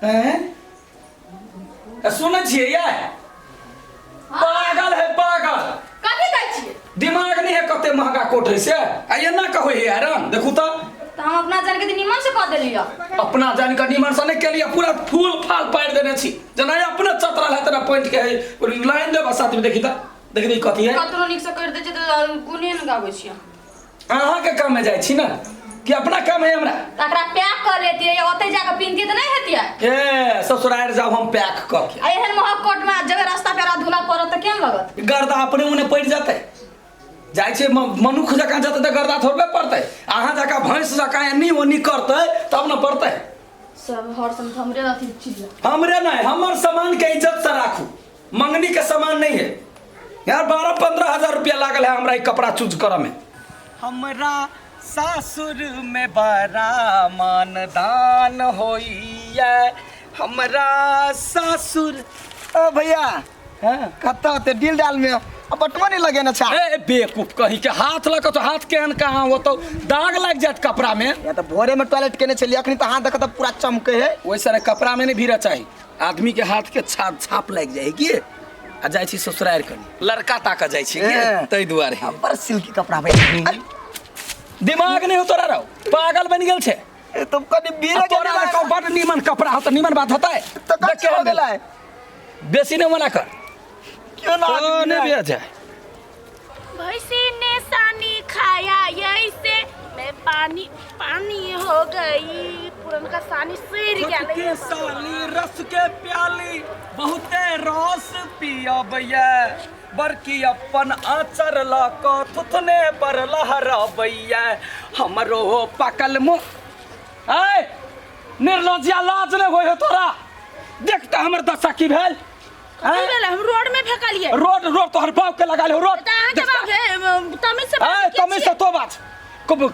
हैं? सुनै छियै ये पागल है पागल। कथी कहै छियै? दिमाग नहीं है, कते महंगा कोट है से आ एना कहै है आयरन देखू तऽ। तऽ हम अपना जान के तऽ निमन से कऽ देलियै। अपना जान के निमन से नहीं केलियै, पूरा फूल फाल पारि देने छी, जेना अपने चतरल है तेना पैंट के है लाइन देब साथ में। देखी तऽ, देखी तऽ ई कथी है। कतनो नीक से करि दै छियै तऽ गुने ने गाबै छियै। अहाँके काममे जाइ छी ने कि अपना काम है हमरा? तऽ एकरा पैक कऽ लेतियै या ओतहि जाकऽ पिन्हतियै तऽ नहि हेतियै? ए ससुरारि जाउ हम पैक कऽ के। आ एहन महग कोटमे जेबै रास्ता पेरा धूला पड़त तऽ केहन लगत? गर्दा अपने उने पड़ि जेतै। जाइ छै मनुख जकाँ जेतै तऽ गर्दा थोड़बे पड़तै, अहाँ जकाँ भैंस जकाँ एन्नी ओन्नी करतै तब ने पड़तै। सब हर समय हमरे अथी चिल्ला। हमरे नहीं, हमर सामान के इज्जत से राखू, मंगनी के सामान नहीं है यार। 12-15 हजार रुपया लागल है हमरा ई कपड़ा चूज करऽ में। हमरा सासुर में बड़ा मानदान होइया हमरा सासुर। ओ भैया। हाँ? कतऽ होते डील डाल में अब बटुआ नहीं लगे ना छा? ए बेवकूफ कहीं के, हाथ लग तो हाथ केहन कहाँ होतो, दाग लग जात कपड़ा में। या तो भोरे में टॉयलेट केने छलियै, अखनी तो हाथ देखत पूरा चमके है। ओहि सारे कपड़ा में नहीं भीड़ चाही, आदमी के हाथ के छाप छाप लागि जाइ की। आ जाइ छी ससुरारि, कनी लड़का ताकऽ जाइ छी की, ए। ताहि दुआरे। बड़ सिल्की कपड़ा भाई। दिमाग नहीं हो तोरा रहो, पागल बनि गेल छै। ए, तुम कनी भीड़ आ तोरा लड़का बड़ नीमन कपड़ा हो तऽ नीमन बात होतै। तो देख कच्चा हो केहन गेला है। बेसी नहीं मना कर। क्यों ना? तो नहीं बिया जाए। भैंसी ने सानी खाया ऐसे मैं पानी पानी हो गई, पुरनका सानी सड़ के गया। साली रस के प्याली बहुते रस पियबैया, बड़की अपन आचर लऽ कऽ थुथने पर लहरबैया, हमरो पाकल मुँह। ऐ निर्लज्जिया, लाज नहि होइ हो तोरा? देख तऽ हमर दशा की भेल। की भेलै? हम रोड में फेकलिए। रोड रोड तोहर बाप के लगा ले रोड। तऽ अहाँके देख तऽ। बाप के, तमीज से ऐ बात तमीज से तो बात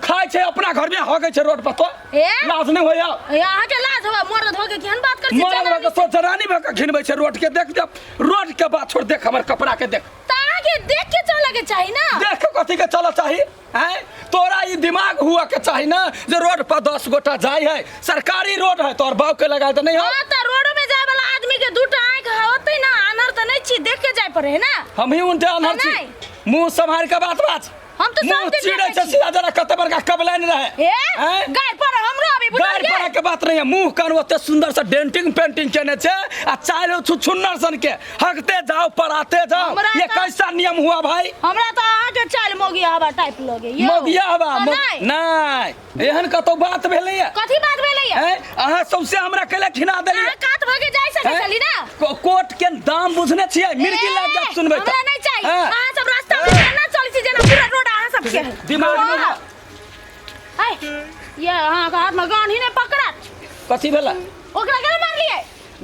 खाइ छै अपना घर में, हगै छै रोड पर तो। ए? लाज नहि होइया? ए, अहाँके लाज होवा मर्द हो के केहन बात करै छी? मरद भऽ के तो जनानी भऽ के घिनबै छै रोड के। देख जब रोड के बात छोड़, देख हमर कपड़ा के देख। तऽ अहाँके देख के चलऽ के चाही ना। देख के कथी के चलऽ चाही? हैं, तोरा ई दिमाग हुआ के चाही ना जे रोड पर 10 गोटा जाय है, सरकारी रोड है, तोहर बाप के लगाए तऽ नहीं हो। हाँ तऽ रोड में जाय वाला आदमी के दूटा आँख होतै ना, आन्हर तऽ नहि छी, देख के जाय पड़े है ना। हम ही उनटे आन्हर छी। नहि। मुंह सम्हार के बात बाज। हम तऽ सब मुंह दिन चिड़ै देखै छै छी। सीधा, जरा कते बड़का कबलाइन रहे। ए हैं? गाय पर हमरो अभी गारि बुझलियै? पड़े के बात नहीं है। मुंह कान ओते सुंदर से डेंटिंग पेंटिंग केने छै आ चाहे छुछुन्नर सन के हगते जाओ पढ़ाते जाओ। हमरा ये तऽ- कैसा नियम हुआ भाई? हमरा तऽ अहाँके चालि मौगी हवा टाइप लगे यौ। मौगिया हवा तऽ नहि। नहीं, एहन कतौ बात भेलैया? कथी बात भेलैया? हैं? अहाँ सौंसे हमरा कैला घिना देलियै? अहाँ कात भऽ के जाइ सकै हैं? छली ना। कोट के दाम बुझने छियै? मिर्गी लागि जायत सुनबै तऽ। हमरा नहि चाही। हैं? अहाँ सब रास्ता में केना चलै छी जेना पूरा रोड अहाँ सब के है। दिमाग में हाँ। है, ये अहाँके हाथ में गान ही नहि पकड़त। कथी भेलै? ओकरा केना मारलियै?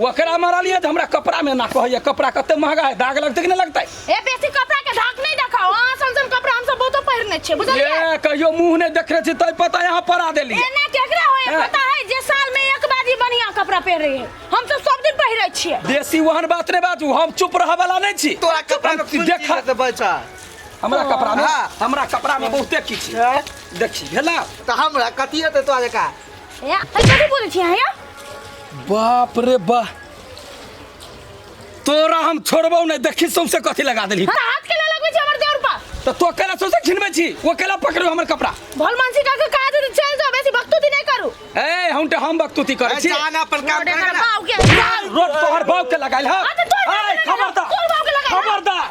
ओकरा मारलियै तऽ हमरा कपड़ा में ना कहैया, कपड़ा कते महंगा है, दाग लगतै कि नहि लगतै? ए बेसी कपड़ा के धाक नहीं देखाओ, अहाँ सन सन कपड़ा हम सब बहुतो पहिरने छियै, बुझलियै? ये कहियो मुंह नहि देखने छी तै पता यहाँ पड़ा देलियै। एना केकरा होय हैं? पता है जे साल में एक बाजी बढ़िया कपड़ा पहिरे है, हम सब सब दिन पहिरे छियै। देसी ओहन बात नहि बाजू, हम चुप रहऽ वाला नहि छी। तोरा कपड़ा में कोन देख चीज हेतै बच्चा? हमरा कपड़ा में? हाँ। हमरा कपड़ा में बहुते किछु हैं? देखी भेला। तऽ हमरा कथी हेतै तोरा जकाँ? ए कथी बोलै छियै अहाँ यौ? बाप रे बाह, तोरा हम छोड़बौ नहि। देखी सौंसे कथी लगा देलही। हमरा हाथ केला लगबै छी हमर देउर पर? तऽ तो केला सौंसे घिनबै छी? ओ केला पकड़ू हमर कपड़ा? भल मानसी काका कहा दे चल जाओ, बेसी बकतूती नहीं करू। ए हम तऽ हम बकतूती करै छी? जा ना अपन काम रोड करे एकर ना। बाप के। रोड तोहर बाप के लगाइल है। हाँ, तऽ तोहर बाप के ए लगाइल। खबरदार, तोहर बाप के लगाइल। खबरदार,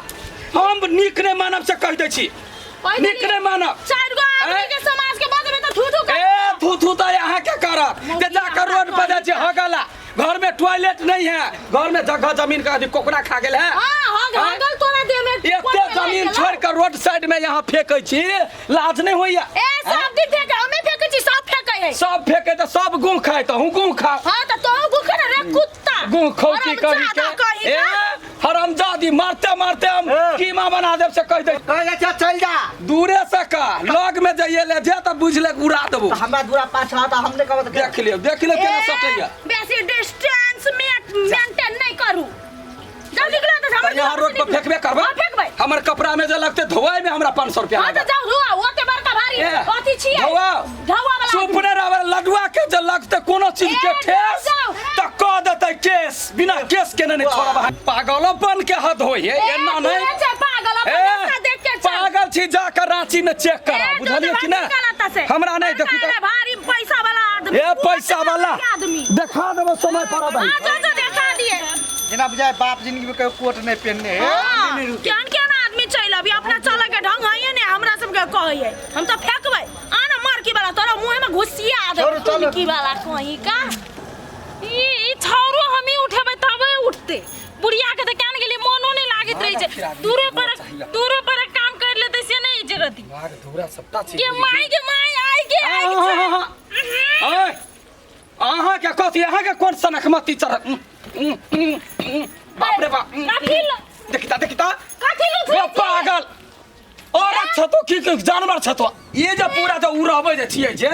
हम नीक नहि मानब से कहि दै छी। कहि नीक देलियै। नहि मानब। चारि गो आदमी ए? के समाज के बजबै तऽ थू थू कर। ए थू थू तऽ अहाँ के करत जे जाकर रोड पर जाइ छी हगला, घर में टॉयलेट नहीं है, घर में जगह जमीन का अथी कोकरा खा गेल है। हाँ हाँ हाँ? हगल तोरा देह में एते कोन में जमीन लागि गेलौ? छोड़ कर रोड साइड में यहाँ फेंकै छी, लाज नहीं होइया? ए सब दिन फेंके, हमे फेंके छी, सब फेंके है। सब फेंके तऽ सब गुह खाय, तऽ हूँ गुह खा। हाँ तऽ तोहू गुखे ना रे कुत्ता। गुह खौची कही हरामजादा के। कही ए का। हरामजादी, मारते मारते हम ए। कीमा बना देब से कहि दे। कह जा, चल जा। दूरे से का लग में जाइए ले जे तऽ बुझ ले उड़ा देबो। तऽ हमरा दूरा पाछा तऽ हम नहि कहब तऽ देख लियौ, देख लियौ केना ए, सटैया। बेसी डिस्टेंस मेंटेन नहीं करू, जाओ निकलो तऽ हमर यहाँ दुआर रोड से पर निकलो। फेंकबे करबै। हाँ, फेंकबै। हमर कपड़ा में जे लगते धोआई में हमरा 500 रुपया हाँ तऽ लागत। जाओ धोआ, ओते बड़का भारी ए, अथी छियै धोआउ। धोआ वाला। चुप नहि रहबै, लडुआ के जे लगतै। लगतै कोनो चीज के ए, ठेस जाओ। तऽ कऽ देतै केस बिना केस केने नहि छोड़ब अहाँ। पागलोपन के हद होइ है एना नहि ए, पागल अपन ए, रास्ता देख के चल पागल छी जाकर रांची में चेक करा ए, बुझलियै कि जो तो नहि हमरा नहि देखू तऽ भारी पैसा वाला आदमी ए पैसा वाला आदमी देखा देबो समय पर अबै आ जो जो देखा दिए जेना बुझाय बाप जिंदगी में कहियो कोट नहीं पहनने है हाँ, केहन केहन आदमी चलि अभी अपना चले के ढंग है ने हमरा सबके कहै हम तो फेंकबै आ ना मरकी वाला तोरा मुंह में घुसिया दे छोड़ू, चलू। की वाला कहीं का ई ई छौरो हमी उठेबै तबे उठते बुढ़िया के तऽ केहन गेलियै मोनो नहि लागैत रहै छै दूरो पर दूरो पर काम कर लेतै से नहि जरती दिमाग धूरा सबटा चीज के माय के माय आइ के आइ के अहाँ के कथी अहाँ के कोन सनक मती चढ़ बाप रे बाप कथी ल देखिता देखिता कथी लुथरै रे पागल औरत छतो की की जानवर छतो ये जे पूरा जे उड़ाबै जे छियै जे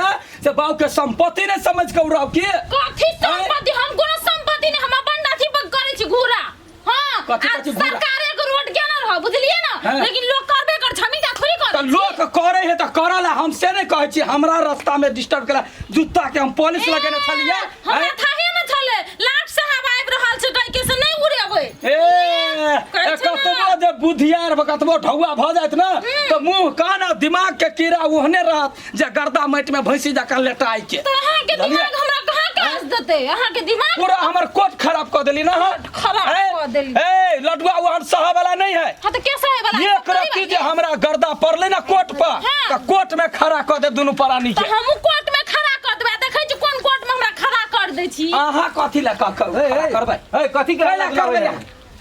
से बाप के संपत्ति नहि समझ के उड़ाव की कथी संपत्ति हम कोनो संपत्ति नहीं हम अपन अथी पर करै छी घूरा हां कथी कथी घूरा? सरकारे के रोड के ना रह बुझलिए ना हाँ। लेकिन लोग करबे कर छमी का थोड़ी कर तऽ लोक करे है तऽ करल है हम से नहि कहै छी हमरा रास्ता में डिस्टर्ब केला जूता के हम पॉलिश लगेने छलियै हमरा हैं? थाहे न छले लाट साहब आबि रहल छै कहि के से नहीं उड़ेबै ए कहै छै कतबो ना। जे बुधियार कतबो ढौआ भऽ जायत ने तऽ मुँह कान आ दिमाग के कीड़ा ओहने रहत जे गर्दा माटि में भैंसी जकाँ लेटाइ के तऽ अहाँ के बुझलियै? दिमाग हमरा कहाँ काज देतै अहाँ के दिमाग पूरा हमर कोट खराब कऽ देली ना अहाँ? खराब ए, कऽ देली। ए लडुआ ओहन सहा वाला नहीं है हाँ तऽ के सहे वाला एक रत्ती जे हमरा गर्दा पड़ले ना कोट पर हाँ। तऽ कोट में खड़ा कऽ दे दुनू प्राणी तऽ के हमहूँ कोर्ट में खड़ा कर देबै देखै छी कोन कोर्ट में हमरा खड़ा कर दै छी अहाँ कथी लए कऽ खड़ा करबै ए कथी के कैला करबै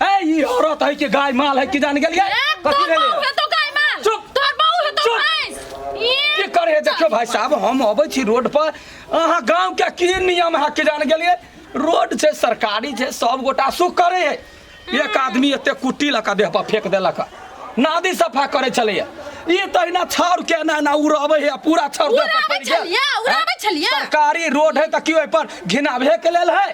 ए ई औरत है कि गाय माल है कि जान गेलियै ए, कथी तोहर भेलै? बहू हेतौ गाय माल चुप। तोहर बहू हेतौ चुप। भैंस ई की करे देखियो भाई साहब हम अबै छी रोड पर अहाँ गांव के की नियम है कि जान गेलियै रोड छै सरकारी छै सब गोटा सुख करे है एक आदमी एते कुट्टी लऽ कऽ देह पर फेंक देलक नादी सफा करे छलैया ई तहिना छाउर के एना एना उड़ाबै है पूरा छाउर देह पर उड़ाबै पड़ि गेल। छलियै, उड़ाबै छलियै। सरकारी रोड है तऽ की ओहि पर घिनाबे के लेल है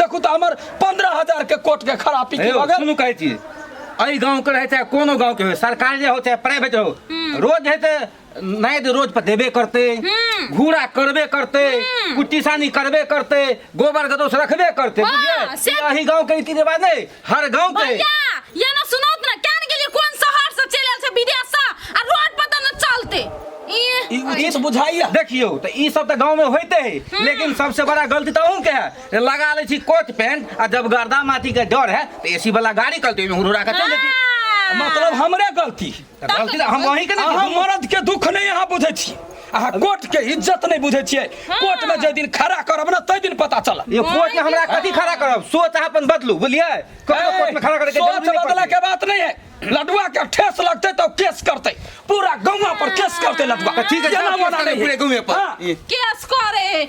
देखू तऽ हमर 15,000 के कोट के खराबी की यौ, भऽ गेल सुनू कहै छी एहि गाँवके रहै चाहे कोनो गाँवके हो सरकारी हो चाहे प्राइवेट हो रोज है तऽ नाइट रोज पर देबे करतै घूरा करबे करतै कुट्टी सानी करबे करतै गोबर गदौस रखबे करतै हाँ, बुझलियै से- ई एहि गाँवके रीति रिवाज नहि हर गाँवके भैया ये ना सुनौत ना केन गेलियै कोन शहर से चलि आयल छै विदेश से आ रोड पर तऽ न चलते ई ई उचित बुझाइया देखियौ तऽ ई सब तऽ गाँवमे होइते है लेकिन सबसे बड़ा गलती तऽ अहूँके है जे लगा लै छी कोट पैंट आ जब गर्दा माटी के डर है तऽ एसी वाला गाड़ी कल ओहिमे हुरहुरा के चलि जेती मतलब हमरे गलती तऽ गलती तऽ हम अहीं के नहि अहाँ मर्द के दुख नहि अहाँ बुझै छियै अहाँ कोर्ट के इज्जत नहि बुझै छियै कोर्ट में जाहि दिन खड़ा करब ने ताहि दिन पता चलत ये कोर्ट में हमरा कथी खड़ा करब सोच अहाँ अपन बदलू बुझलियै ककरो कोर्ट में खड़ा करे के सोच जरूरी नहि बदले पड़तै। के बात नहीं है लडुआ के ठेस लगते तो केस करते पूरा गौवा पर केस करते लडुआ तऽ ठीक है जेना जाउ केस ओना करै नहीं है। पूरे गाँवे पर हाँ। ई केस करे